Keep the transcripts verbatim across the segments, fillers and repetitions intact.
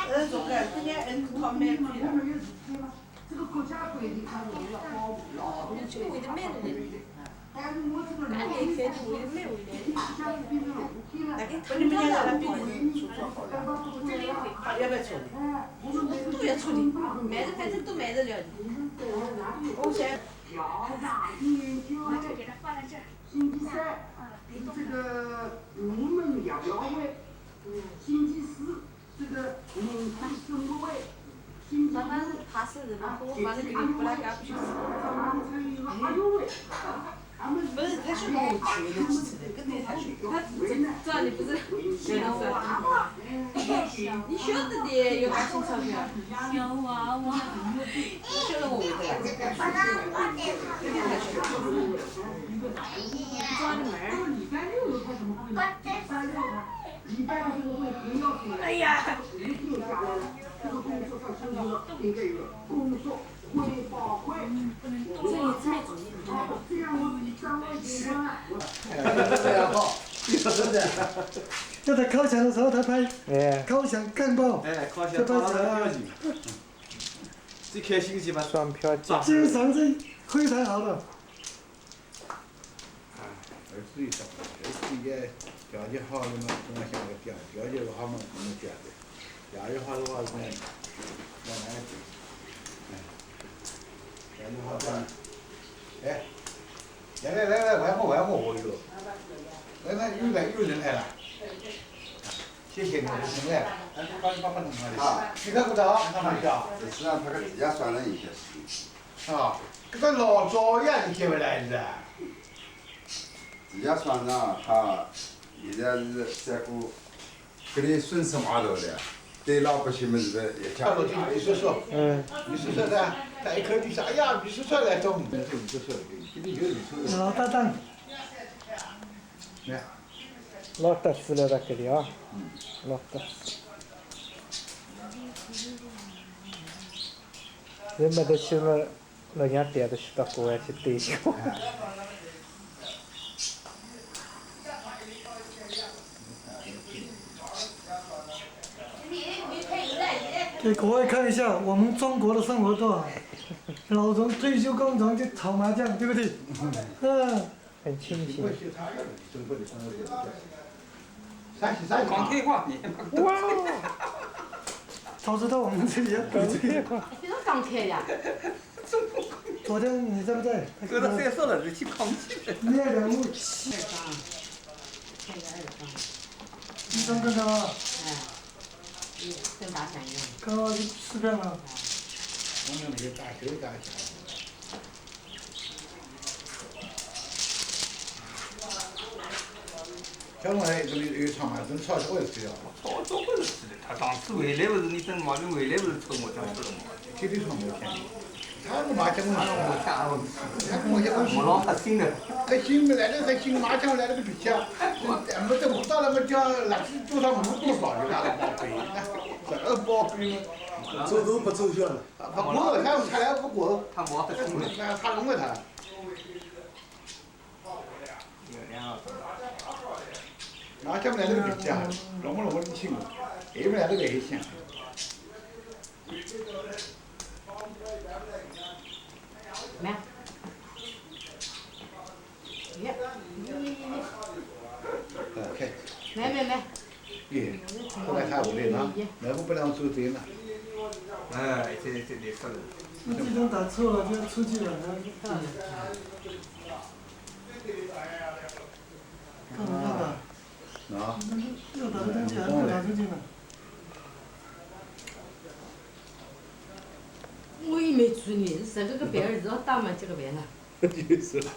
呃，总归人家人讨买贵了。这个国家规定，它是要保护劳动者。但是我这个劳动者，像是变成奴隶了。不，你们家那边，要不要处理？都要处理，买的反正都买得了的。我想。调查研究会，星期三，这个龙门夜总会，星期四。 这个民政生活会，新疆的，啊，这个阿友会，这个阿友会，他们，不是，他是没有钱的，是的，跟那他去。他这，这里不是，你晓得的，有多少钞票？小娃娃。你晓得我会的，跟那他去。你抓你们儿。 哎呀！这样好，这样好。要在敲响的时候他拍，哎。敲响干爆，哎，敲响他拍起来。最开心的地方。双票价。精神是非常好的。 啊，儿子有啥？儿子应该条件好了嘛，总要想个家；条件不好嘛，不能家的。条件好的话，那，那哪样子？哎，条件好的，哎，来来来来，玩火玩火，我一个。来来，又来又人来了。谢谢你，我们来了。来，帮你爸爸弄好的。啊，你看不着，你看不着。实际上，他跟自家商量一些事情。 啊，搿个老早呀，你接勿来是啊？自家商量，哈，现在是照顾搿点孙子外头的，对老百姓们是也讲。啊，我听你说说，嗯。你说说的，他一看就是，哎呀，你说说来懂，你说说的，跟你有理说的。老搭档。来。老搭子了，在搿里啊。嗯。老搭子。 人没得去了，老娘带着去到国外去对一下。给国外看一下我们中国的生活多好，老从退休工厂去炒麻将，对不对？嗯。 很清醒。讲开话，你哇！早知道我们这里也不讲开话。就是讲开呀。昨天你在不在？隔了三十了，是去讲起来。那两幕戏。二张，开个二张。你刚刚干嘛？哎，你跟打闪一样。刚刚就吃饭了。我们那个大学大学。 像我还有一个有唱嘛，真唱起我也是啊。唱起我也是的，他上次回来不是，你等马上回来不是抽麻将抽了嘛？天天唱麻将，他个麻将我，他个麻将我，我老黑心的。黑心的来了，黑心麻将来了个比较，没得舞蹈了嘛，叫垃圾多少舞多少，就拿来报备，这个报备嘛。抽都不抽象了。不过他他来不过，他毛黑心的。他弄了他。 那叫不来这个比较，弄不弄不清，也不来这个也行。没。耶，耶，耶，耶，耶。OK。没，没，没。 耶，后来他回来呢，那个不能做对呢。哎，这这这说了。那这种打错了就要出去了，那干嘛要打？啊。那要打的东西还是打出去了。我也没注意，是这个个别人知道打嘛，这个别了。就是了，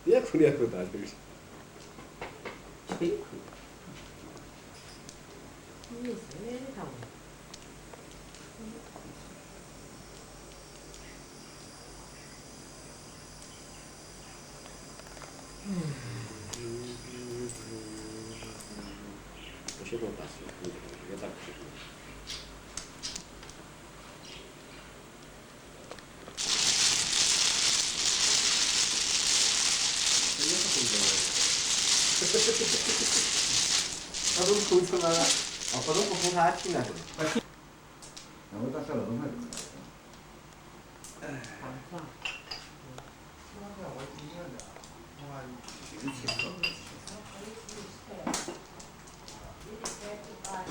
也可能要打这个。 辛苦。你是那个。嗯。不是我打死，我打死。 哎呀，他都是偷听啊，啊，不都不偷，他还听干什么？那我打算了，我看。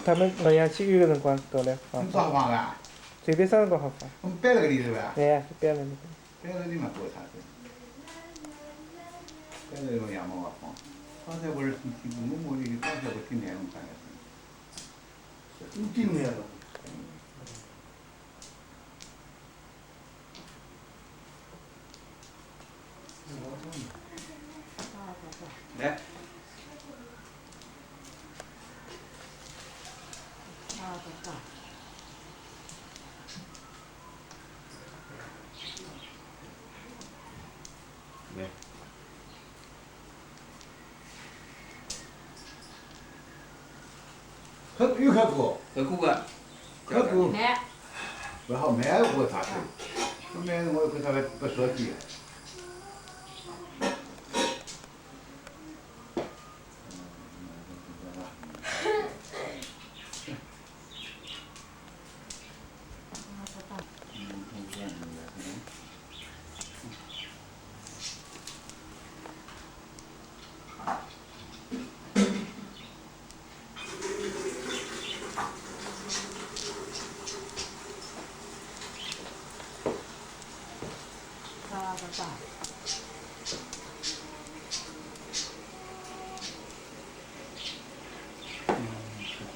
他们老娘去一个辰光到了，啊，侬早放个啊？随便啥辰光好放。侬摆辣搿里是伐？哎呀，是摆辣搿里。摆辣搿里嘛，勿会差个。摆辣搿里嘛，也没法放。刚才勿是听听，我屋里刚才勿听见侬讲个声音。侬听见了？ 来。来。 开过，有开过。开过个。开过。慢。勿好慢，我啥事？我慢，我跟他来不说去。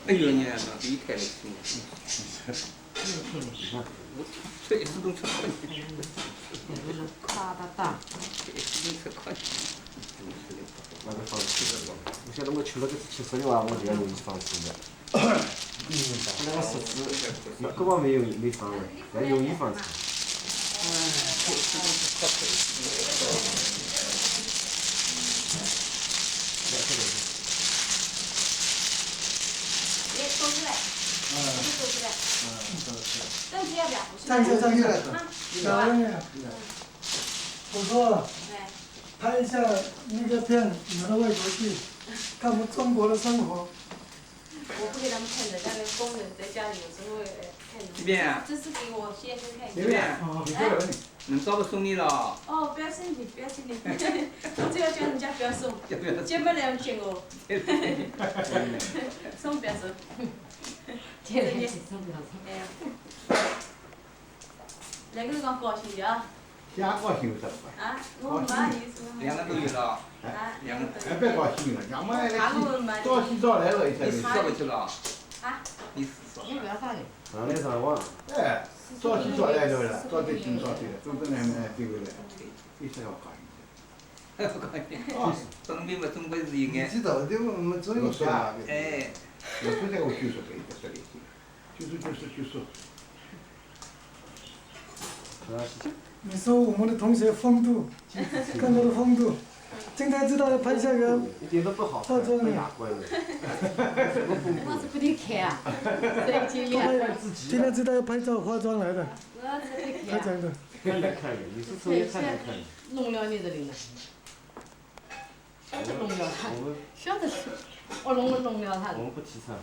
哎呦，你那比开了轻。我这一次都吃亏。哒哒哒。这一次都吃亏。那个放吃的，我晓得我吃了个七十六啊，我就要容易放吃的。那个十四，那个方面有没放了，要容易放吃。别收起来，收起来。凳子要不要？站起来，站起来。啊，你说吧。我说，拍一下那个片，拿到外国去，看我们中国的生活。我不给他们看的，那个工人在家里有时候呃看的。这边啊这是给我先生看一下。这边啊哦，能找个送你了。哦，不要生气，不要生气，这个叫人家不要送，见面了要见我，送不要送。这个是送不要送。哎呀，那个辰光高兴的啊，瞎高兴有啥关系？啊，我没意思。两个都有了。啊，两个哎，别高兴了，娘们还来他们没早起早来了，一下你就说回去了。啊，你是说。你不要打的。哪里上网？哎，早起早来了，早点进早点了，中等来没机会了，一下要高兴的。生病嘛，总归是应该。你知道的，我们中医说啊，哎，我不在我就说给你说的，就是就是就是。你说我们的同学风度，看他的风度，今天知道要拍下个一点都不好看，被打怪了。我是不得看啊，这一今天今天知道要拍照化妆来的，我是不得看。他讲的。太难看了，你是抽烟太难看了。弄了你这里呢，晓得弄了他，我们晓得是，我弄我弄了他我。们不提倡。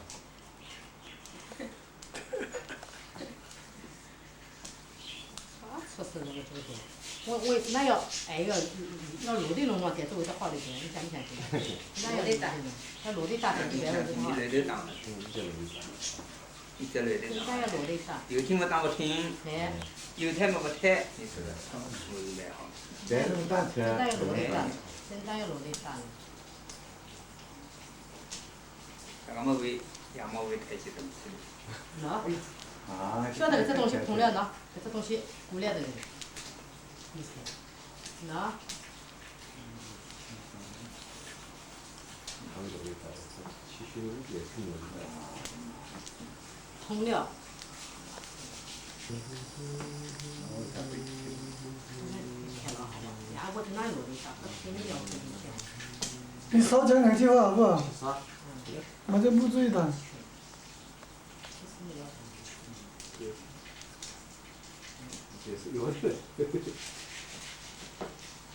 啊，确实那个这个点，我我那要哎要要落地弄嘛，才做得好一点，你想不想？那要落地打，要落地打才是原来是好。你来得打了，嗯，这个意思。你再来得打。应该要落地打，有听没打不听，哎，有听没不听，你说的，我是蛮好。但是打起来应该要落地打，应该要落地打了。大家没为，也没为太激动，是喏，啊，晓得搿只东西碰了喏，搿只东西过来的人，意思，喏，他们有一个，其实也挺有意思。碰了。你少讲两句话好不好？啥？我就不注意他。也是有点。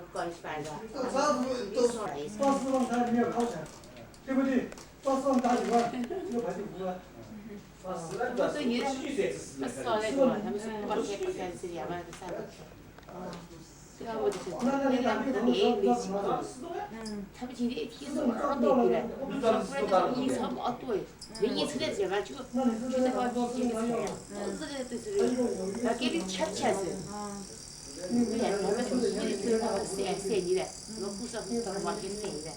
个高一百个，都抓住，都抓住他，你要考察，对不对？抓住他以后，这个排就服了。啊，是的，不是有的不少来着嘛，他们说不敢开，不敢这样嘛，三个。这个我就是，那那那那那那那那那，他们今天一天是二百多个，上班的一上班多哎。 人一出来就嘛，就，就那个，就这个菜呀，都是这个，都是这个，要给你吃吃是。哎呀，他们是一直到三，三年了，我姑嫂不是到了往前三年了。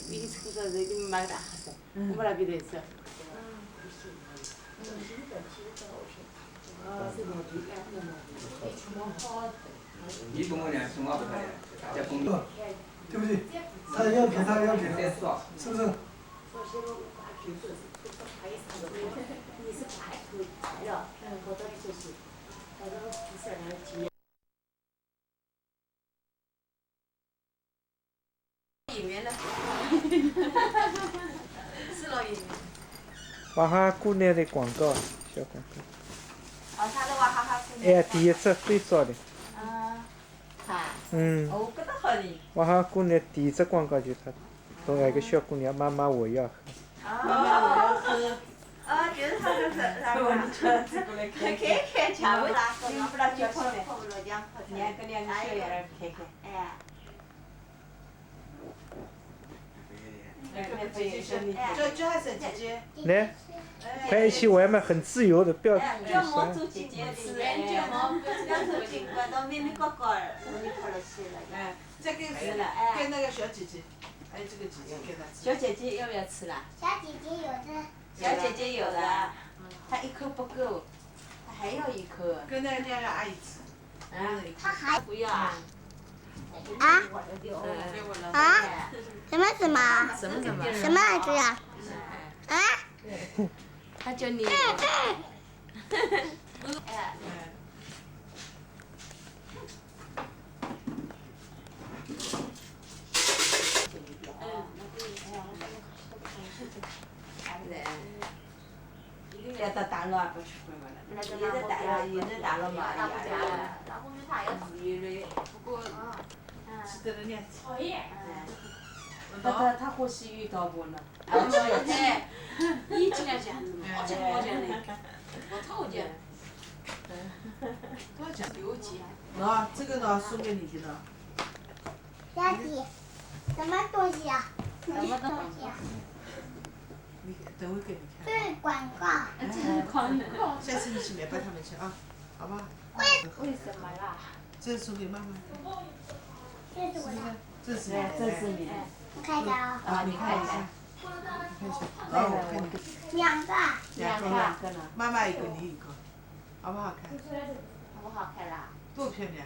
比你姑嫂人就买个大哈子，我们那边的是。你跟我讲，是我不可能，叫公对不对？他要给他要给他，是不是？演员呢？是老演员。娃哈哈姑娘的广告，小广告。哦，他的娃哈哈姑娘。哎，第一只最早的。啊。 哈。嗯。哦，搿个好哩。我好像过年第一只广告就他，同那个小姑娘，妈妈我要喝。哦，哦，就是他，就是他，我们就过来看看。看看，吃不啦，你们不啦，就泡的。你看搿两个小人看看。哎。 叫，叫啥子姐姐？来，快一起玩嘛，很自由的，不要拘束。哎，叫毛主席，毛主席，毛主席，到妹妹高高儿，我就跑了去了。哎，这个是，是了，哎。跟那个小姐姐，还有这个姐姐跟她吃。小姐姐要不要吃啦？小姐姐有的。小姐姐有的，她一口不够，她还要一口。跟那个，那个阿姨吃。 嗯，他还不要啊？啊？啊？什么什么？什么什么？什么儿子啊？啊？他叫你。要到大陆也不去过嘛了，也是大陆，也是大陆嘛，也，也，不过，记得人家，嗯。他，他，他欢喜有一道盘呢。而且，哎，你尽量讲，我讲，我讲的，我偷讲，多讲有讲。喏，这个呢，送给你的呢。 小姐，什么东西啊？什么东西啊？你等我给你看啊。这是广告。这是广告。下次你去买，带他们去啊，好不好？为什么啦？这是送给妈妈。这是我的。这是你的。哎，这是你的。我看一下啊。啊，你看一下。你看一下。哦，我看你。两个。两个。两个呢？妈妈一个，你一个，好不好看？好不好看啦？多漂亮！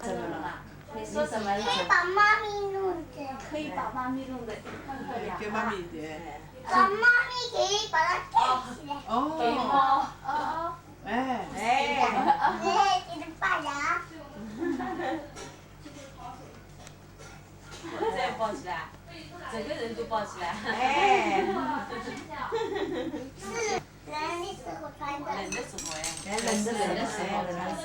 怎么了嘛？你说什么了？可以把妈咪弄的。可以把妈咪弄得更漂亮。给妈咪一点。哎。把妈咪给把它盖起来。哦。给我。哦。 哎。哎。哎，给它拔牙。再抱起来，整个人都抱起来。哎。是冷的时候穿的。冷的时候哎。哎，冷的时候，冷的时候，哎，冷的时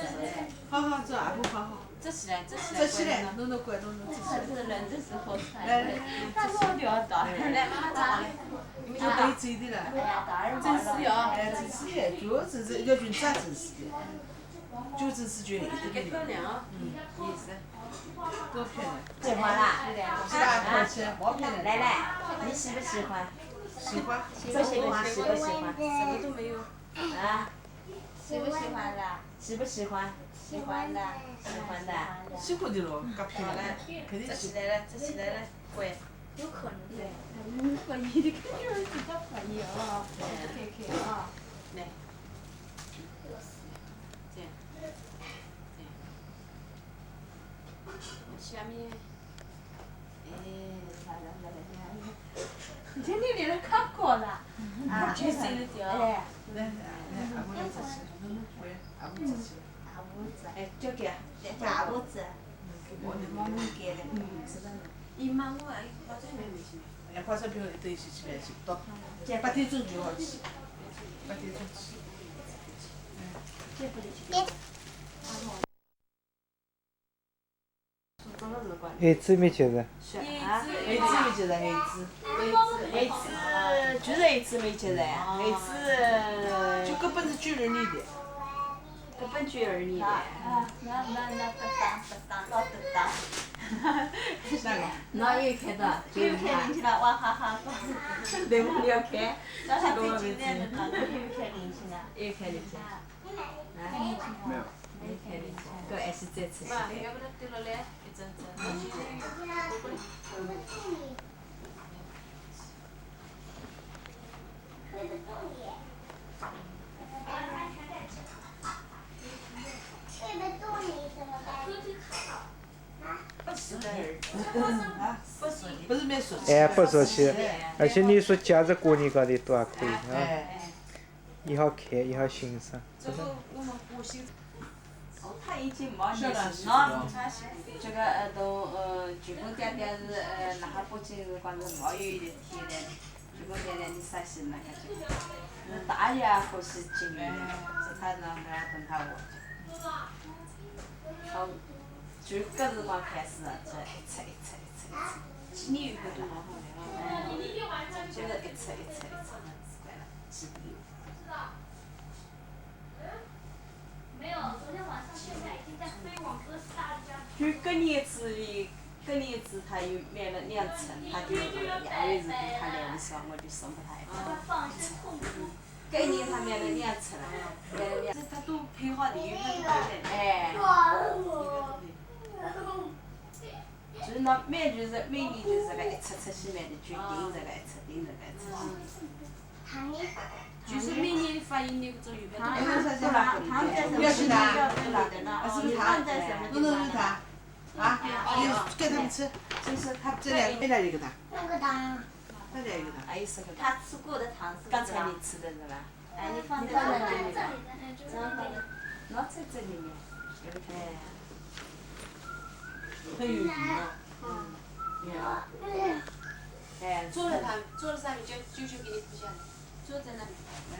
候。好好，这阿婆好好。 折起来，折起来，折起来，乖乖。弄弄乖，弄弄，折起来。这是人的时候穿的。来来来，那我就要打。来，妈妈打好了。你们就可以走的了。哎呀，打人真是呀。哎，真是的，就真是，要紧抓真是的。就真是就一个。漂亮啊。嗯，也是。多漂亮。喜欢啦？是啊，好吃，好漂亮。来来，你喜不喜欢？喜欢。这些东西喜不喜欢？什么都没有。啊？喜不喜欢啦？ 喜不喜欢？喜欢的。喜欢的。喜欢的咯，搿漂亮，肯定喜欢。折起来了，折起来了，乖。有可能。对。嗯，可以，你看你儿子多可以啊，看看啊。来。这样。这样。下面。 哎，漂亮，漂亮，漂亮。你看你那个看过了。啊，就是这个。哎。来，来，来，阿婆来这去，阿婆这去。阿婆这。哎，交给，交给阿婆这。嗯，给我的。妈妈给的。嗯，知道了。姨妈，我还化妆品没去买。哎，化妆品等一下去买去，到八点钟就好去，八点钟去。嗯。这不得去。 孩子没接着。孩子没接着，孩子，孩子，孩子，就是孩子没接着，孩子。就搿本是九二年的。搿本九二年的。啊，那，那，那，不当，不当，老不当。哪个？那又看到，又看进去了，哇哈哈。对，我要看。那他最近在那当中又看进去了。又看进去了。 没有。搿还是再出去。妈，要不然丢了嘞，一阵子。不是的儿子。啊？不是，不是蛮熟悉。哎，不熟悉。而且你说夹着过年糕的多好看啊。哎。 一号看，一号欣赏。这个我们不行。哦，他已经没意思了，他这个呃都呃，舅公爹爹是呃，哪哈北京辰光是没有一天的，舅公爹爹你啥心那个舅公，是大爷欢喜金鱼，是他那个等他我。好，就搿辰光开始啊，这一直一直一直一直，今年有个多好嘞啊，就是一直一直一直，是关了，是的。 就搿年子里，搿年子他又买了两层，他就认为是他来的时候，我就送给他一层。搿一年他买了两层，买了两，这他都配好的，有没有？哎。就是那买就是每年就是个一层出去买的，就定这个一层，定这个一层。 就是每年发一年搿种邮票。糖，糖在什么？糖在什么地方？要去拿。还是不是糖？糖在什么地方？弄弄是糖。啊，你给他们吃。就是他这两个，再来一个糖。那个糖。再来一个糖。还有什么糖？他吃过的糖是不是啊？刚才你吃的是吧？哎，你放在这里面。放在这里面。拿在这里面。哎。很有礼貌。嗯。哎。坐在他，坐在上面，就，就，就给你铺下来。 坐在那里。哎。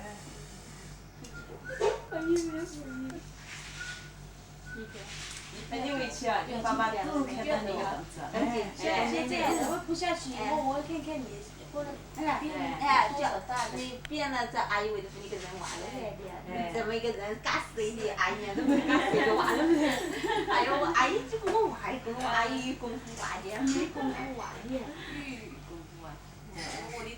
哎，没有声音。你看。哎，你回去啊，你爸爸都看到那个凳子。哎，哎，先这样，我会铺下去，我，我看看你，或者，哎，哎，这样，你变了，这阿姨会得分你个人坏了，哎，你怎么一个人嘎死一点阿姨啊，都不是嘎死一个坏了。哎呦，我阿姨就跟我坏，跟我阿姨有功夫坏的，没功夫坏的。有功夫啊。我的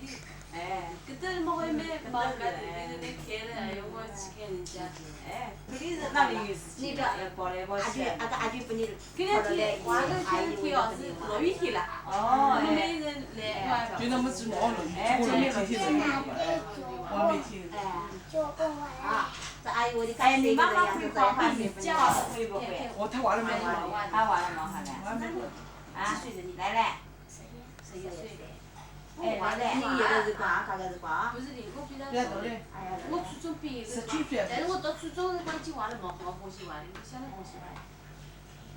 哎，搿搭么还蛮忙个，搿搭来开了，哎哟，我去看人家。哎，肯定是那里有事情，要跑来跑去。阿舅，阿舅，阿舅拨你搿两天我搿两天哦是落雨天啦，哦，我们人来，就那么子毛了，哎，这边天天在那个，我每天。哎，啊，这阿姨我的，哎，你妈妈会画画，你家画会不会？哦，她画了蛮好的。她画了蛮好的。啊，几岁了你？来来。 十一岁。哎，来来，你有的辰光啊，搿个辰光啊。不是的，我比较早的。哎呀，我初中毕业的辰光，但是我读初中辰光已经画了蛮好，欢喜画的，我现在欢喜画的。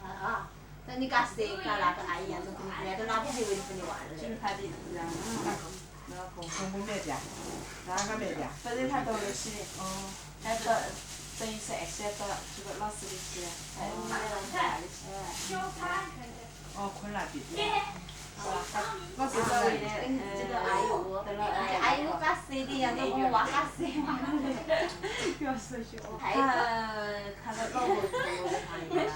啊，啊，那你讲谁讲哪个阿姨啊，都不会，都拿不回，我就不给你画了嘞。就是他的，嗯，那个公公妹的，哪个妹的？不是他懂的是，哦，他懂，等于是哎，现在这个老师的去，哎，哪里去？哎。 哦，困了，姐姐。是吧？我觉得，嗯，这个阿姨，我，哎，阿姨，我讲谁的呀？我我讲谁嘛？不要说说。还有一个，他的老婆，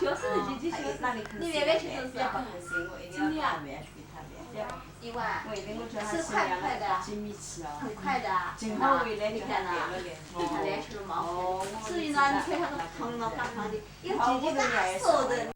小时候姐姐小时候，那里肯定是，你慢慢去读书啊。不要把他生活一定要他慢慢去，他慢慢。因为我一定我觉得他心里要紧密起啊。很快的啊。今后未来就他带了嘞。你看啊，他来说了蛮好。哦，所以呢，你看他都胖了，胖胖的。 要姐姐那瘦的，